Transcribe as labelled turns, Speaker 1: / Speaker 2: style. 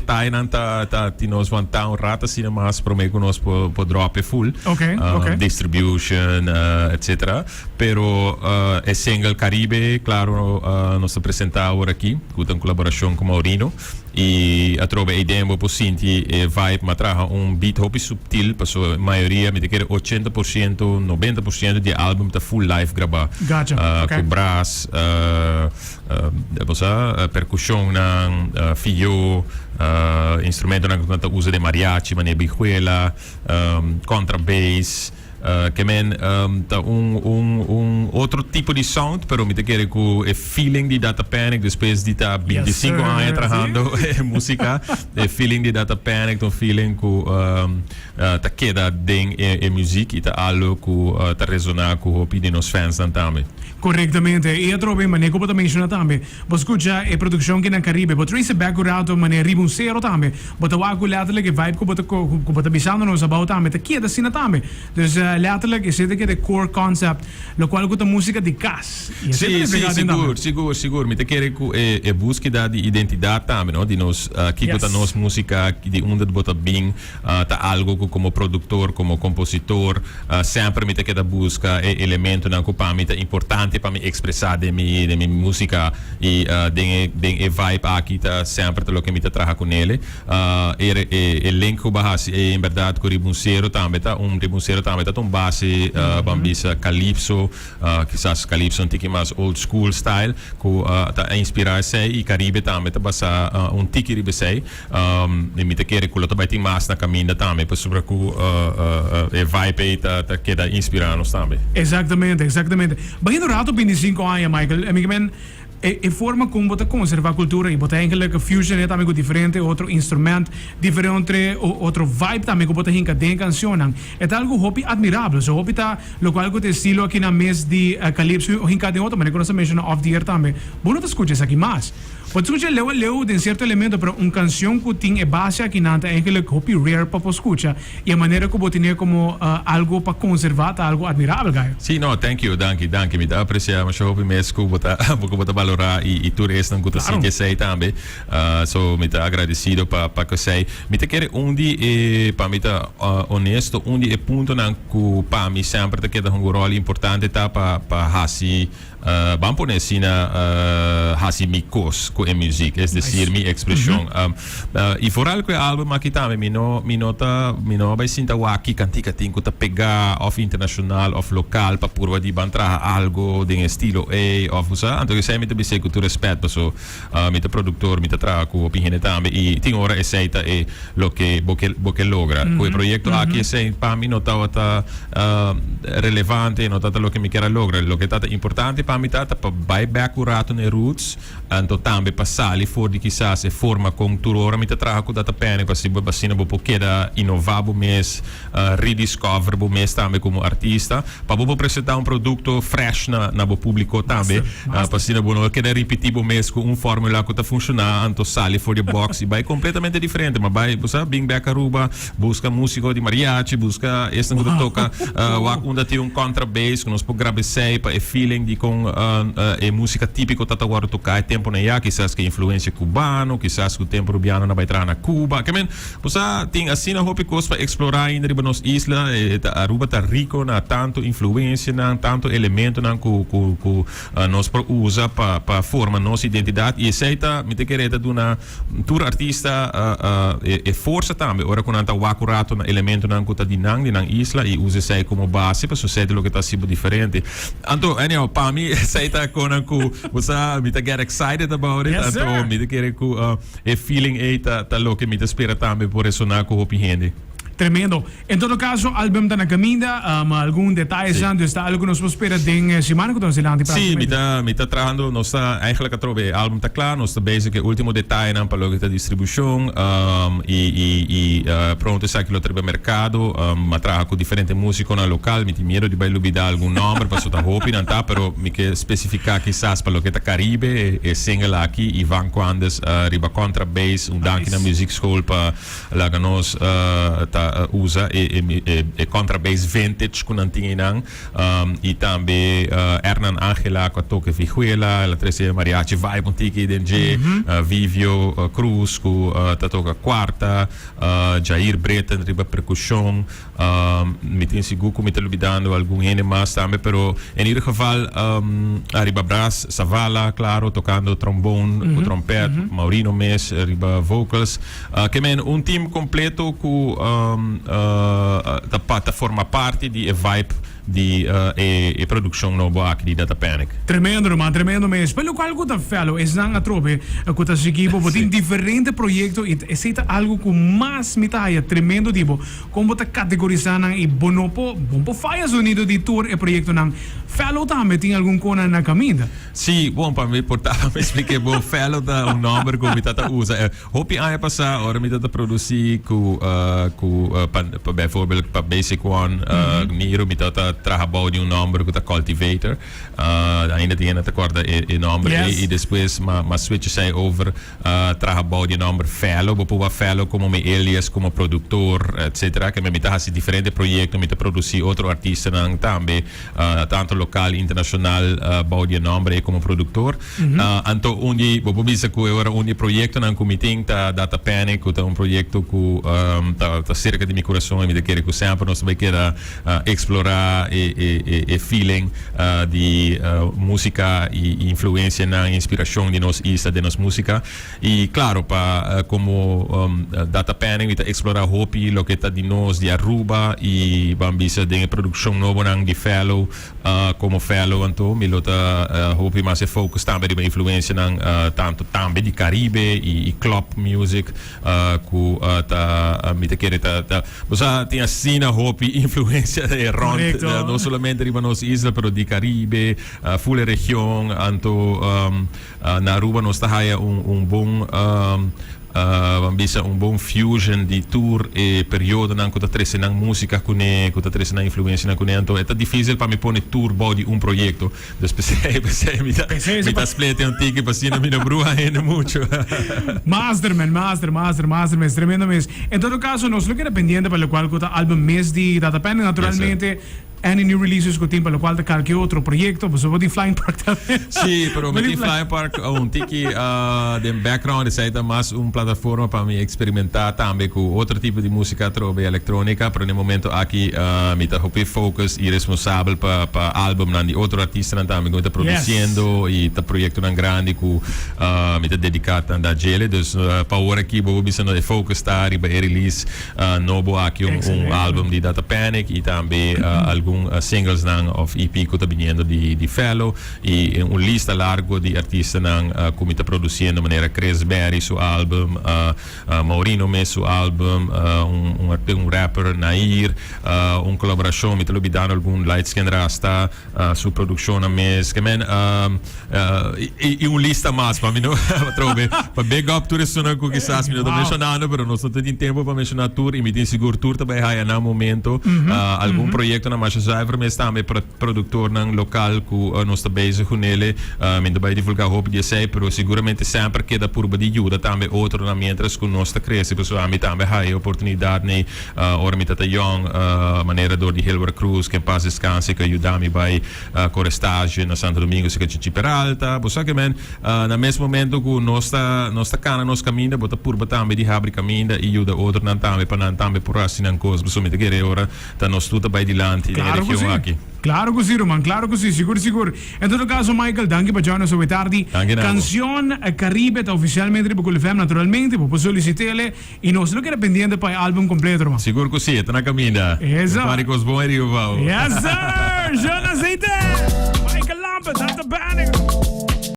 Speaker 1: detayenan ta ta tin nos wantá un rato asina mas promé ku nos por por drop e full. Distribution etcetera. Pero e single Caribe claro nos ta presenta awor aki cu ta un colaboracion cu Maurino y atrobe eyden bo por sinti e vibe ma traha un beat hopi subtil paso e mayoria mi ta kere 80% 90% di e album ta full live graba cu brass bo sa percusionnan fio instrumentonan cu nan ta usa den mariachi manera bijuela contrabass. Ke men ta un un un otro tipo di sound, pero mi ta kere ku e feeling di Data Panic despues di ta 25 aña trahando e músika, e feeling di Data Panic ta un feeling ku ta keda den e e muzik i ta algo ku ta resoná ku hopi di nos fansnan tambe.
Speaker 2: Korektamente. I atrobe manera ku bo ta menshoná tambe, bo skucha e produkshon ki nan Karibe, bo trace back un rato manera riba un sero tambe. Bo ta wak ku letterlijk e vibe ku bo ta ku bo ta bisando nos about tambe ta keda asina tambe. Dus letterlijk esei ta keda e core concept lokual ku ta musika di kas. I esei ta
Speaker 1: Sí, sí,
Speaker 2: reflehá den tambe.
Speaker 1: sigur, sigur, sigur. Mi ta kere ku e e búskeda di identidat tambe, no, di nos kiko ta nos músika, di unda bo ta bin, ta algo ku komo produktor, komo kompositor semper mi ta keda buska e elementonan ku pa mi ta importante pa mi ekspresá den mi den mi músika. I den e den e vibe aki ta semper ta loke mi ta traha ku nele. E e link ku bo a hasi ei en bèrdat ku Ribunsero tambe ta un Ribunsero tambe ta ta un base ban bisa calypso, kisas calypso un tiki mas old school style ku ta a inspirá esei i Caribe tambe ta basá un tiki riba esei. I mi ta kere ku lo ta bai tin mas na kaminda tambe pasobra ku e vibe ei ta ta keda inspirá nos tambe.
Speaker 2: Exactamente, exactamente. Bahindo rato 25 aña, Michael, mi ke men e e forma kon bo ta konservá kultura i bo ta eigenlijk fusion e tambe ku diferente otro instrument, diferente otro vibe tambe ku bo ta hinka den e kanshonnan. E ta algu hopi admirabel. So hopi ta lokual ku ta e estilo aki na mes di calypso hinká den otro manera ku nos a menshoná off the air tambe. Bo no ta skucha esaki mas. Bo ta skucha leu a leu den sierto elemento, pero un kanshon ku tin e base akinan ta eigenlijk hopi rare pa por skucha i e manera ku bo tine komo algu pa konservá ta algu admirabel, Gayo.
Speaker 1: Sí, no, thank you, danki, danki. Mi ta aprecia masha hopi mes ku bo ta ku bo ta balorá i i tur esnan ku ta sinti esei tambe. So mi ta agradecido pa pa ku esei. Mi ta kere un di e, pa mi ta honesto, un di e puntonan ku pa mi semper ta keda hunga un ròl importante ta pa pa hasi Ban pone asina hasi mi kos ku e muzik, es desir mi ekspreshon. I foral ku e album aki tambe mi no mi no ta mi no a bai sinta wak ki kantika tin ku ta pegá òf internashonal òf lokal pa purba di ban traha algo den e estilo ei òf kusa. Anto esei mi ta bis'é ku tur rèspèt paso mi ta produktor, mi ta traha ku hopi hende tambe i tin ora esei ta e loke bo ke bo ke logra. Ku e proyekto aki esei pa mi no tabata relevante, no tabata loke mi kier a logra. Loke tabata importante pa mi tabata pa bai bek un rato na e roots, anto tambe pa sali for di kisas e forma kon tur ora mi ta traha ku Data Panic pa asina bo por keda inova bo mes, rediscover bo mes tambe komo artista, pa bo por presenta un produkto fresh na na bo publico tambe, pa asina bo no keda ripiti bo mes ku un formula ku ta funciona, anto sali for di e box i bai completamente diferente, ma bai bo sa bin bek Aruba, buska musico di mariachi, buska esnan ku ta toka, wak unda tin un contrabass ku nos por graba esei pa e feeling di kon e musica tipico ta ta wordo toka e temponan ya, kisas ku influencia cubano, kisas ku tempo Rubiano nan bai traha na Cuba, ke men. Bo sa, tin asina hopi kos pa eksplorá ainda riba nos isla. E ta Aruba ta riko na tantu influensianan, tantu elementonan ku ku ku nos por usa pa pa forma nos identidat. I esei ta, mi ta kere e ta duna tur artista e e forsa tambe ora ku nan ta wak un rato na elementonan ku ta di nan, di nan isla i usa esei komo base pasobra esei ta loke ta hasi bo diferente. Anto, anyhow, pa mi esei ta konan ku bo sa mi ta get excited about it.
Speaker 2: Yes, sir.
Speaker 1: Anto mi ta kere ku. E feeling ey ta ta loke mi ta spera tambe por resona cu hopi hende.
Speaker 2: Tremendo. En todo caso, album ta na caminda, algun detayesan, dus ta algo cu nos por spera den siman cu ta nos dilanti
Speaker 1: Sí, mi
Speaker 2: practicamente.
Speaker 1: ta mi ta trahando, nos ta eigenlijk atrobe e album ta cla, nos ta bezig cu e ultimo detayenan pa loke ta distribucion, y y y pronto esaki lo ta riba mercado. A traha cu diferente musiconan local, mi tin miedo di bay lubida algun nomber pasobra ta hopi nan ta, pero mi ke specifica kisas pa loke ta Caribe, e single aki, Ivan Quandes riba contrabass, un danki na Muziekschool pa laga nos ta. a usa e e e contrabass vintage ku nan tin einan i tambe Hernan Angela ku a toka vihuela el a trese mariachi vibe un tiki den dje Vivio Cruz ku ta toka kuarta Jair Britten riba perkushon. Mi tin sigur ku mi ta lubidando algun hende mas tambe, pero en ieder geval ariba Bras Zavala, klaro, tokando trombon ku trompèt, Maurino mes riba vocals. Ke men un team kompleto ku ta forma parti di e vibe di e produkshon nobo aki di Data Panic.
Speaker 2: Tremendo ruman, tremendo mes. Pa lokual ku ta fellow esnan atrobe ku ta sigui bo, bo tin diferente proyekto i esei ta algu ku mas mi ta haya tremendo di bo. Kon bo ta kategorisá nan i bo no por bo por faya zonido di tur e proyektonan. Fellow tambe tin algun kona na kaminda.
Speaker 1: Sí, bon pa mi por ta pa mi splike bo, fellow ta un nòmber ku mi ta ta usa. Hopi aña pasá ora mi ta ta produsí ku ku pa pa bijvoorbeeld pa Basic One Niro mi ta ta traha bou di un nòmber ku ta Cultivator. Ainda tin hende ta kòrda e e nòmber ei i despues m'a m'a switch esei over traha bou di e nòmber Fellow. Bo por wak Fellow komo mi alias komo produktor etcetera. Kende mi ta hasi diferente proyekto, mi ta produsí otro artistanan tambe tanto lokal internashonal bou di e nòmber ei komo produktor. Anto un di, bo por bisa ku e ora un di e proyektonan ku mi tin ta Data Panic, ku ta un proyekto ku ta ta serka di mi kurason i mi ta kere ku semper nos ta bai keda eksplorá e e e feeling di músika i influensianan, inspirashon di nos isla den nos músika. I klaro pa komo Data Panic mi ta eksplorá hopi loke ta di nos di Aruba i ban bisa den e produkshon nobonan di Fellow. Como fellow anto mi lo ta hopi mas e focus tambe riba influencianan tanto tambe di Caribe y club music cu ta mi ta kere ta ta bo sa tin asina hopi influencia rond no solamente riba nos isla pero di Caribe full e region anto Na Aruba nos ta haya un un bon ban bisa un bon fusion di tur e periodonan ku ta trese nan músika kuné, ku ta trese nan influensianan kuné. Anto e ta difísil pa mi pone tur bou di un proyekto. Dus p'esei p'esei mi ta mi ta split e un tiki pa asina mi no bruha hende muchu.
Speaker 2: Master man, master, master, master mes, tremendo mes. En todo caso nos lo keda pendiente pa locual cu ta album mes di Data Panic naturalmente. Any new releases cu tin pa locual ta calke otro proyecto? Pasobra bo tin Flying Park tambe.
Speaker 1: Sí, pero mi tin Flying Park un tiki den background. Esey ta mas un plataforma pa mi experimenta tambe cu otro tipo di musica atrobe electronica. Pero na e momento aki mi ta hopi focus y responsabel pa pa albumnan di otro artistanan tambe cu mi ta produciendo y ta proyectonan grandi cu mi ta dedica na djele. Dus pa awor aki bo por bisa no e focus ta riba e release Nobo aki un un album di Data Panic y tambe algun singlesnan of EP cu ta biniendo di di Fellow y un lista largo di artistanan cu mi ta produciendo manera Chris Berry su album, Maurino mes su album, un un un rapper Nair, un colaboracion mi ta lubidando algun Light Skin Rasta. Su produccionnan mes. Ke men y un lista mas pa mi no atrobe. Pa big up tur esunnan cu kisas mi no ta mencionando, pero nos no ta tin tempo pa menciona tur y mi tin sigur tur ta bay haya nan momento. Algun proyectonan masha zuiver mes tambe productornan local cu nos ta bezig cu nele. Mi no ta bay divulga hopi di esey, pero siguramente semper keda purba di yuda tambe otronan mientras cu nos ta crece. Pasobra ami tambe haya e oportunidad ney. Ora mi ta ta yong, manera dor di Hilbert Cruz, ke en pas descanse, ke a yuda mi bai kore stage na Santo Domingo serka Chichi Peralta. Bo sa ke men, na mes momento ku nos ta nos ta kana nos kaminda, bo ta purba tambe di habri kaminda i yuda otronan tambe pa nan tambe por hasi nan kos. Pasobra mi ta kere ora ta nos tur ta bai dilanti den e region aki.
Speaker 2: Claro cu si, ruman, claro cu si, sigur sigur. En todo caso, Michael, danki pa join nos awe tardi.
Speaker 1: Danki na bo.
Speaker 2: Cancion Caribe ta oficialmente riba Cool FM, naturalmente, bo por solicit'ele. Y nos lo keda pendiente pa e album completo, hermano.
Speaker 1: Sigur cu si, e ta na caminda.
Speaker 2: Eso.
Speaker 1: Un par di cos bon ariba pa bo.
Speaker 2: Yes, sir! John Aceite! Michael Lampe, Data Panic!